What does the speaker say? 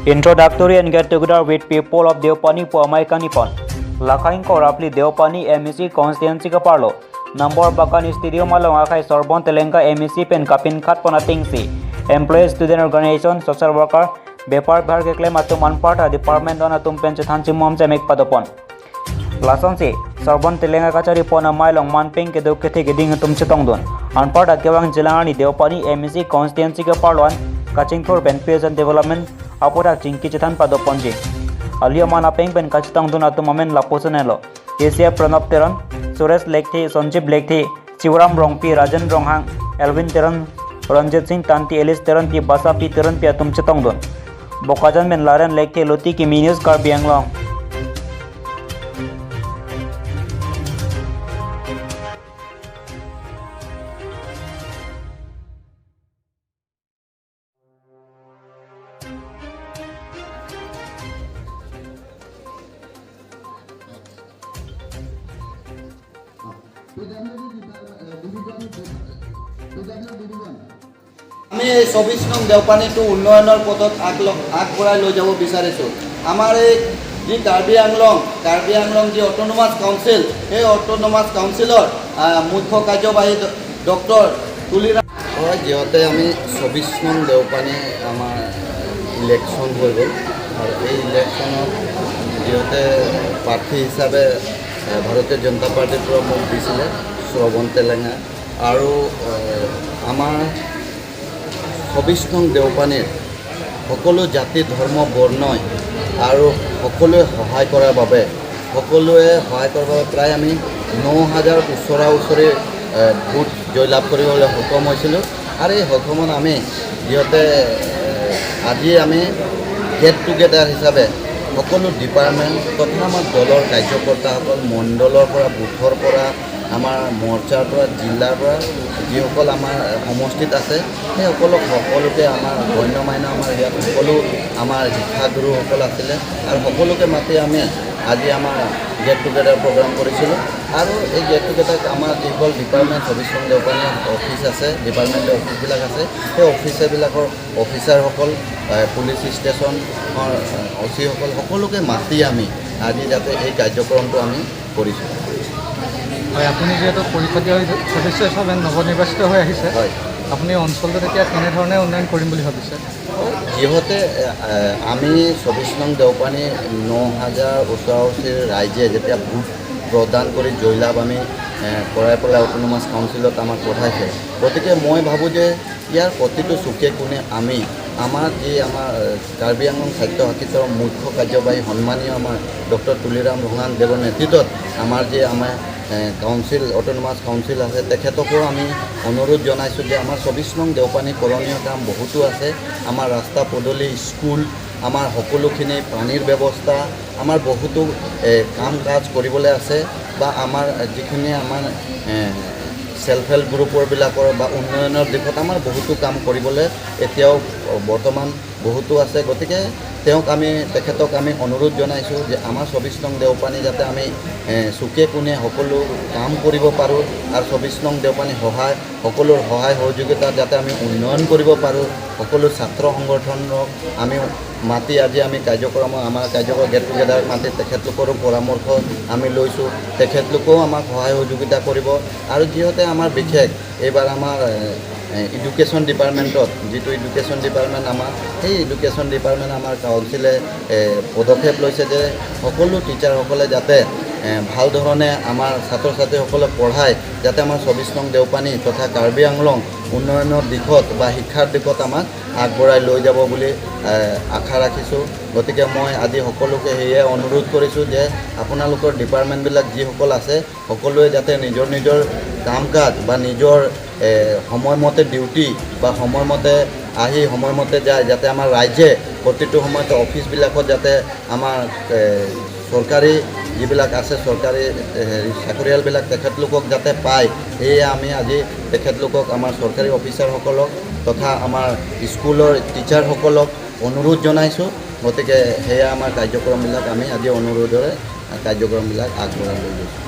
Introductory and get together with people of Deopani Puamai Kanipon. Lakhaing ko rapli Deopani MEC constituency ka parlo. Number Bakan Stadium along akai Sorbon Telenga MEC pen kapin khat pona tingsi. Employee student organization social worker bepar bhar ke claim atum anparta department on atum pen chethan chimom chemek padopon. Lasonsi Sorbon Telenga kachari pona mailong manping ke duk ke ding atum chetong don. Anparta kewang jilani Deopani MEC constituency ke parloan Kachingthur pen peace and development apora chingki chethan padoponji. Alia mana peng pen kachitang dun atum amen laposenelo. Asia Pranab Teron, Suresh Lekthi, Sanjeev Lekthi, Shivaram Rongpi, Rajan Ronghang, Elvin Teron, Ranjit Singh Tanti, Alice Teron P, Basa P Teron P atum chetong dun. Bokajan men Laren Lekthi, Loti ki News Karbi Anglong. আমি এই 24 নং দেওপানীটো উন্নয়নৰ পথত আগবঢ়াই লৈ যাব বিচাৰিছোঁ। আমাৰ এই যি কাৰ্বি আংলং যি অট'নমাছ কাউন্সিল, সেই অট'নমাছ কাউন্সিলৰ মুখ্য কাৰ্যবাহী ডক্টৰ তুলিৰাম। হয়, যিহেতু আমি 24 নং দেওপানী আমাৰ ইলেকশ্যন হৈ গ'ল আৰু এই ইলেকশ্যনত যিহেতু প্ৰাৰ্থী হিচাপে ভাৰতীয় জনতা পাৰ্টীৰ পৰা মোক দিছিলে শ্ৰৱণ তেলেঙা আৰু আমাৰ 24 নং দেওপানীৰ সকলো জাতি ধৰ্ম বৰ্ণই আৰু সকলোৱে সহায় কৰাৰ বাবে প্ৰায় আমি 9,000 ওচৰা ওচৰি ভোট জয়লাভ কৰিবলৈ সক্ষম হৈছিলোঁ। আৰু এই সক্ষমত আমি যিহেতু আজি আমি গেট টুগেডাৰ হিচাপে সকলো ডিপাৰ্টমেণ্ট তথা আমাৰ দলৰ কাৰ্যকৰ্তাসকল মণ্ডলৰ পৰা বুথৰ পৰা আমাৰ মৰ্চাৰ পৰা জিলাৰ পৰা যিসকল আমাৰ সমষ্টিত আছে সেই সকলোকে আমাৰ গণ্যমান্য আমাৰ ইয়াত সকলো আমাৰ শিক্ষাগুৰুসকল আছিলে আৰু সকলোকে মাতি আমি আজি আমাৰ গেট টুগেডাৰ প্ৰগ্ৰাম কৰিছিলোঁ। আৰু এই গেট টুগেডাৰ আমাৰ যিসকল ডিপাৰ্টমেণ্ট 24 নং দেওপানী অফিচ আছে, ডিপাৰ্টমেণ্টৰ অফিচবিলাক আছে, সেই অফিচাৰবিলাকৰ অফিচাৰসকল, পুলিচ ষ্টেচনৰ অ' চিসকল সকলোকে মাতি আমি আজি যাতে এই কাৰ্যক্ৰমটো আমি কৰিছোঁ। হয়, আপুনি যিহেতু পৰিষদীয় সদস্য হিচাপে নৱনিৰ্বাচিত হৈ আহিছে, হয়, আপুনি অঞ্চলটোত এতিয়া কেনেধৰণে উন্নয়ন কৰিম বুলি ভাবিছে? যিহেতু আমি 24 নং দেওপানী 9,000 ওচৰা ওচৰি ৰাইজে যেতিয়া ভোট প্ৰদান কৰি জয়লাভ আমি কৰাই পেলাই অট'নমাছ কাউন্সিলত আমাক পঠাইছে, গতিকে মই ভাবোঁ যে ইয়াৰ প্ৰতিটো চুকে কোণে আমি আমাৰ যি আমাৰ কাৰ্বি আংলং স্বায়ত্তশাসিত মুখ্য কাৰ্যবাহী সন্মানীয় আমাৰ ডক্টৰ তুলিৰাম ৰঙাং দেৱৰ নেতৃত্বত আমাৰ যি আমাৰ কাউন্সিল অট'নমাছ কাউন্সিল আছে, তেখেতকো আমি অনুৰোধ জনাইছোঁ যে আমাৰ 24 নং দেওপানী কৰণীয় কাম বহুতো আছে। আমাৰ ৰাস্তা পদূলি, স্কুল, আমাৰ সকলোখিনি পানীৰ ব্যৱস্থা, আমাৰ বহুতো কাম কাজ কৰিবলৈ আছে বা আমাৰ যিখিনি আমাৰ ছেল্ফ হেল্প গ্ৰুপৰবিলাকৰ বা উন্নয়নৰ দিশত আমাৰ বহুতো কাম কৰিবলৈ এতিয়াও বৰ্তমান বহুতো আছে। গতিকে তেখেতক আমি অনুৰোধ জনাইছোঁ যে আমাৰ 24 নং দেওপানী যাতে আমি চুকে কোণে সকলো কাম কৰিব পাৰোঁ আৰু 24 নং দেওপানী সহায় সকলোৰ সহায় সহযোগিতাত যাতে আমি উন্নয়ন কৰিব পাৰোঁ। সকলো ছাত্ৰ সংগঠনক আমি মাতি আজি আমি কাৰ্যক্ৰম আমাৰ কাৰ্যক্ৰম গেট টুগেডাৰ মাতি তেখেতলোকৰো পৰামৰ্শ আমি লৈছোঁ, তেখেতলোকেও আমাক সহায় সহযোগিতা কৰিব। আৰু যিহেতু আমাৰ বিশেষ এইবাৰ আমাৰ এডুকেশ্যন ডিপাৰ্টমেণ্টত যিটো এডুকেশ্যন ডিপাৰ্টমেণ্ট আমাৰ সেই এডুকেশ্যন ডিপাৰ্টমেণ্ট আমাৰ কাউন্সিলে পদক্ষেপ লৈছে যে সকলো টিচাৰসকলে যাতে ভাল ধৰণে আমাৰ ছাত্ৰ ছাত্ৰীসকলক পঢ়ায়, যাতে আমাৰ 24 নং দেওপানী তথা কাৰ্বি আংলং উন্নয়নৰ দিশত বা শিক্ষাৰ দিশত আমাক আগবঢ়াই লৈ যাব বুলি আশা ৰাখিছোঁ। গতিকে মই আজি সকলোকে সেয়ে অনুৰোধ কৰিছোঁ যে আপোনালোকৰ ডিপাৰ্টমেণ্টবিলাক যিসকল আছে সকলোৱে যাতে নিজৰ নিজৰ কাম কাজ বা নিজৰ সময়মতে ডিউটি বা সময়মতে আহি সময়মতে যায়, যাতে আমাৰ ৰাইজে প্ৰতিটো সময়তে অফিচবিলাকত যাতে আমাৰ চৰকাৰী যিবিলাক আছে চৰকাৰী হেৰি চাকৰিয়ালবিলাক তেখেতলোকক যাতে পায়, সেয়ে আমি আজি তেখেতলোকক আমাৰ চৰকাৰী অফিচাৰসকলক তথা আমাৰ স্কুলৰ টিচাৰসকলক অনুৰোধ জনাইছোঁ। গতিকে সেয়া আমাৰ কাৰ্যক্ৰমবিলাক আমি আজি অনুৰোধেৰে কাৰ্যক্ৰমবিলাক আগবঢ়াই লৈ গৈছোঁ।